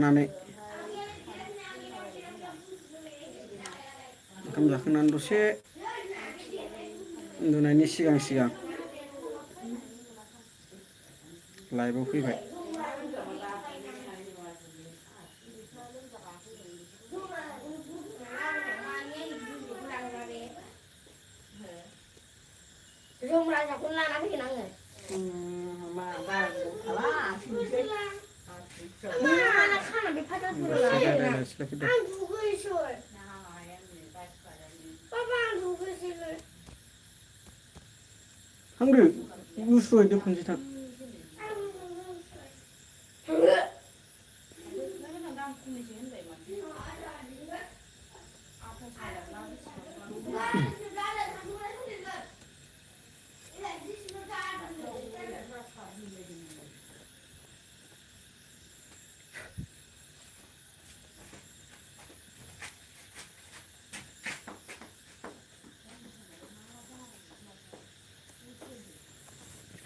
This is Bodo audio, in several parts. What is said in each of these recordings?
नानै ओंखाम जाखांनानै दसे उन्दुनायनि सिगां लाइभआव फैबाय। जोमग्राखौनो लाना फैगोन आङो। आं दुगैसै। बाबा आं दुगैसैलै। थांदो गुसु हैदो खनसे थां।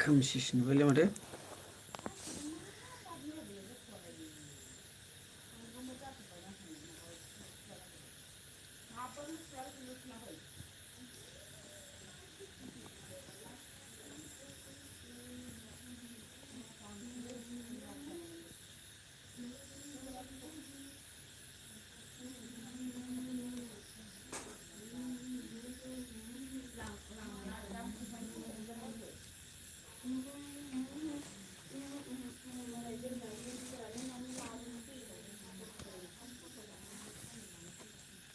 खोमसिसो नुबायलै माथो।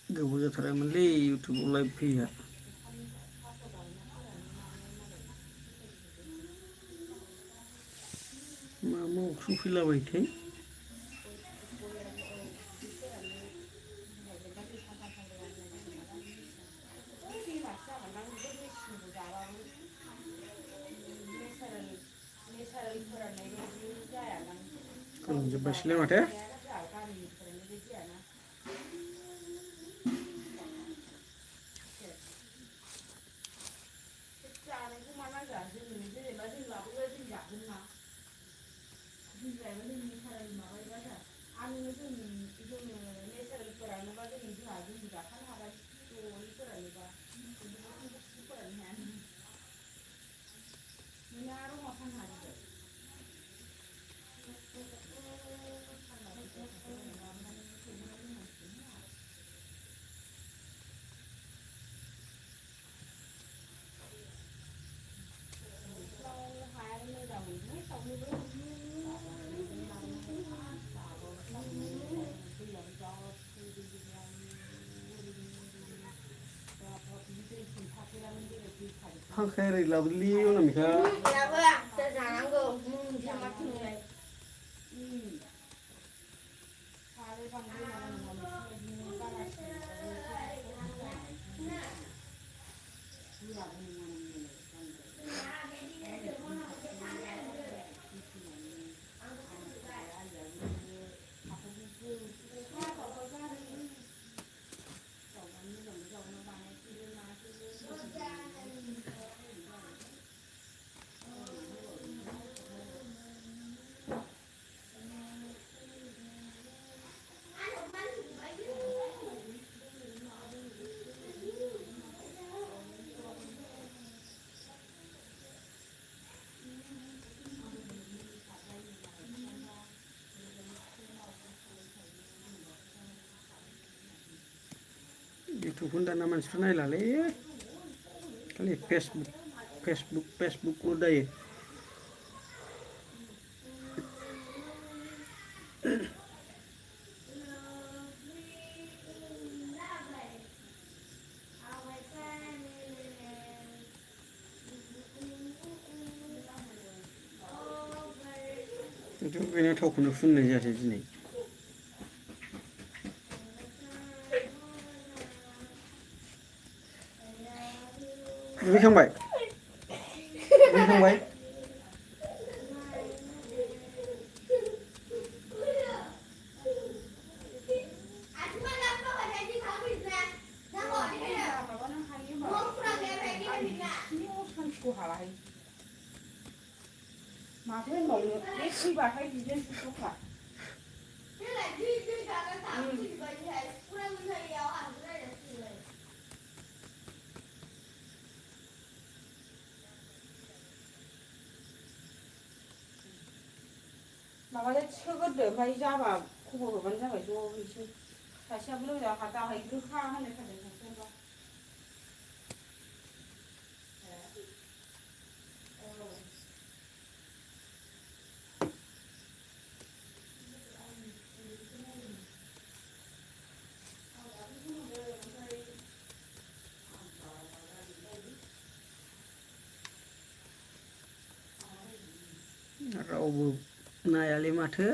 गोबाव जाथारबायमोनलै इउटुबाव लाइभ फैयैया। मा अक्सुं फैलाबायोथाय। गोलोमजोब्बायसोलै माथो। फांखाया ओरै लाबोलै अनामिका। जानांगौ। इउटुबखौनो दाना मानसिफ्रा नायलालै खालि फेसबुकल' दायो। दुगैनायाव थावखौनो फुननाय जायासै दिनै। दुगैखांबाय? दुगैखांबाय? माथो होनबावनो बे फैबाथाय बिदिनो दखा माबाजों थिखोगोरदो ओमफ्राय जाबा खबर हरबानो जाबाय ज' हैसै सासेयाबो लोमजाबा दाहायग्रोखा होननाय थादों सासेयाबा रावबो नायालै माथो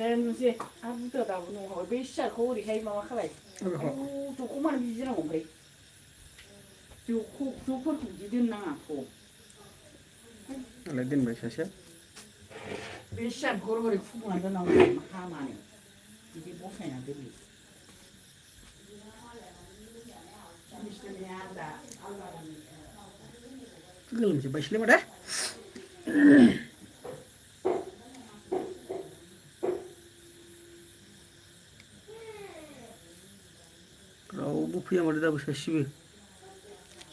दोननोसै आरो बुरजा दाबो न'आव बे सियारखौ ओरैहाय माबा खालाय ज'खौ मानो बिदि दोननांगौ ओमफ्राय ज'फोरखौ बिदि दोननाङा थ' दालाय दोनबाय सासेया बे सियारखौ ओरै फुदुंनानै दोननांगौ हामानो बिदि बसायना दोननो गोलोमजोब्बायसोलै माथो रावबो फैया माथो दाबो सासेबो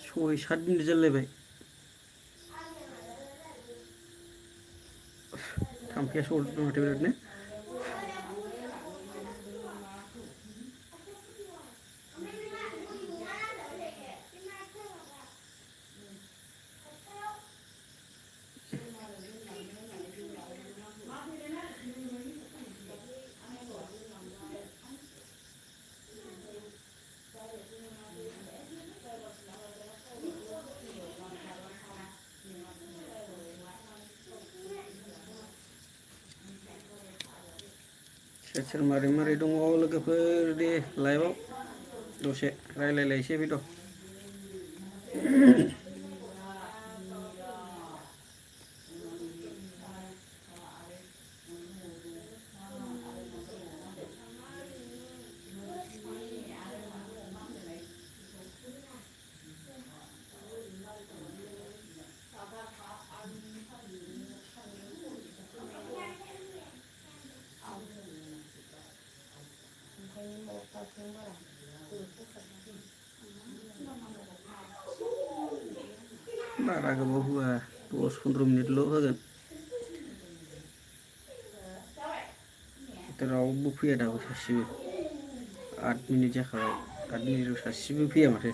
6-7 मिनिट जालायबाय थाम्फैयासो अरदों माथो बिरादनो सोर सोर मारै मारै दङ लोगोफोर दे लाइभआव दसे रायलायलायसै फैद' बारा गोबाव होआ 10-15 मिनिटल' होगोन रावबो फैया दाबो सासेबो 8 मिनिट जाखाबाय 8 मिनिटआव सासेबो फैया माथो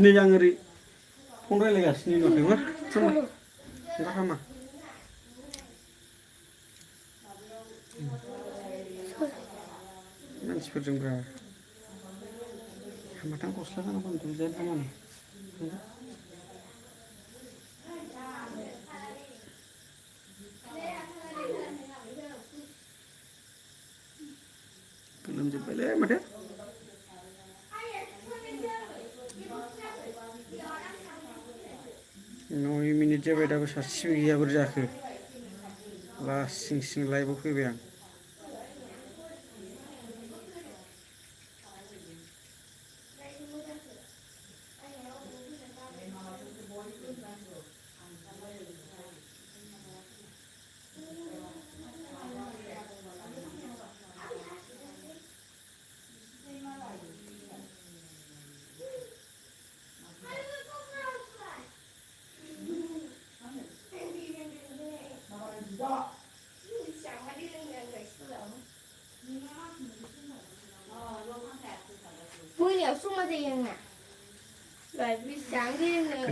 दिनै आं ओरै फन रायलायगासिनो नुवाखै मा मा खालामा मानसिफोरजोंब्रा हामाथां गस्ला गाना फैदों जेन खामानि गोलोमजोब्बायलै माथो 9 मिनिट जाबाय दाबो सासेबो गैया बोरै जाखो लासिं सिं लाइभआव फैबाय आं yang nak. Lebih canggih ni.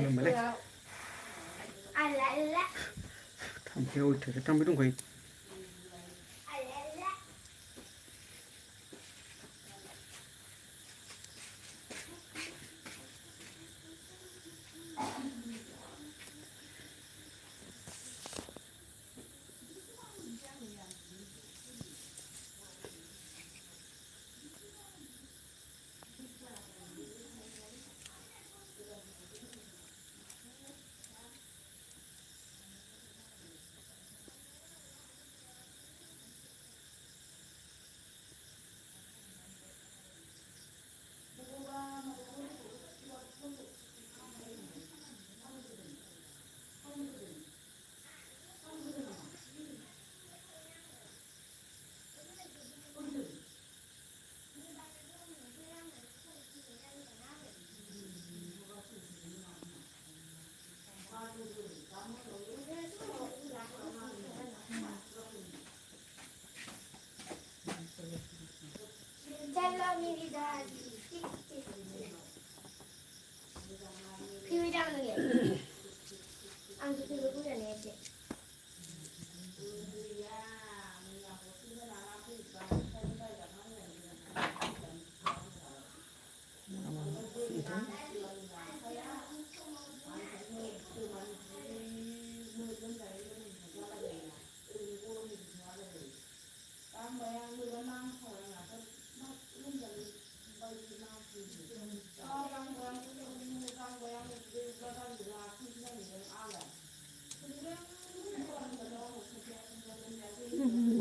Ala. Tampil udah, tampil dong koi. Ala. Jalan ni dah. Pilih jangan ni. Angkat dulu dah ni aje.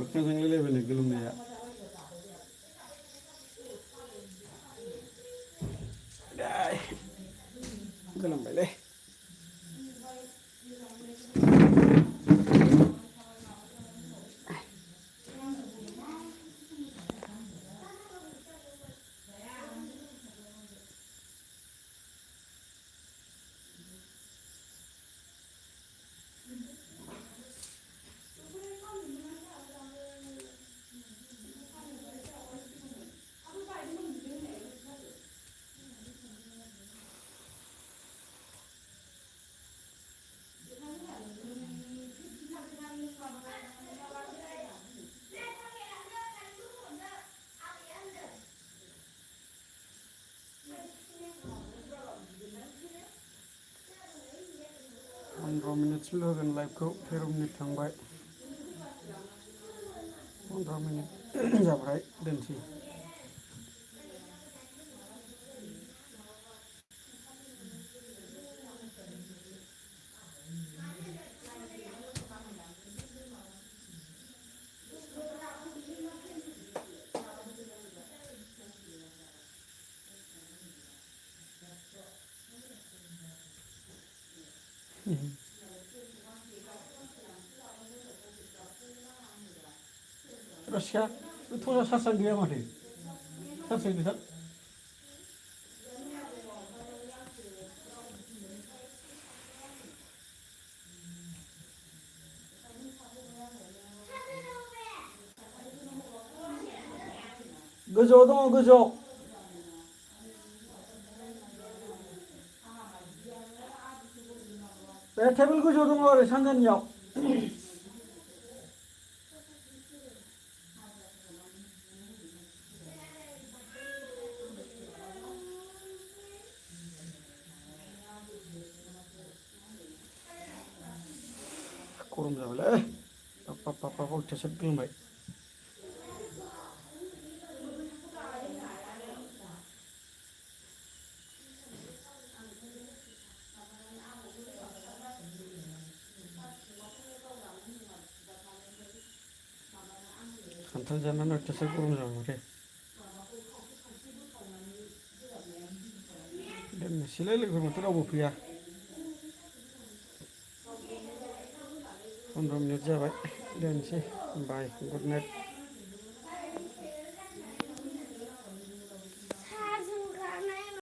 Makan yang level ni gelung ya. Dah, gelung balik. Minit slow kan live ko, 10 minit thangbai. 15 minit जाबाय दोनसै रसिया थ'सा सारसां गैया माथो सारसां गैया गोजौआव दङ गोजौआव बे टेबोल गोजौआव दङ ओरै सानजानियाव गरम जाबायलै बाब अयथासार गोलोमबाय खान्थाल जानानै अयथासार गरम जाबाय माथो दोननोसैलै लोगोफोर माथो रावबो फैया 15 minit जाबाय दोनसै बाय गुड नाइट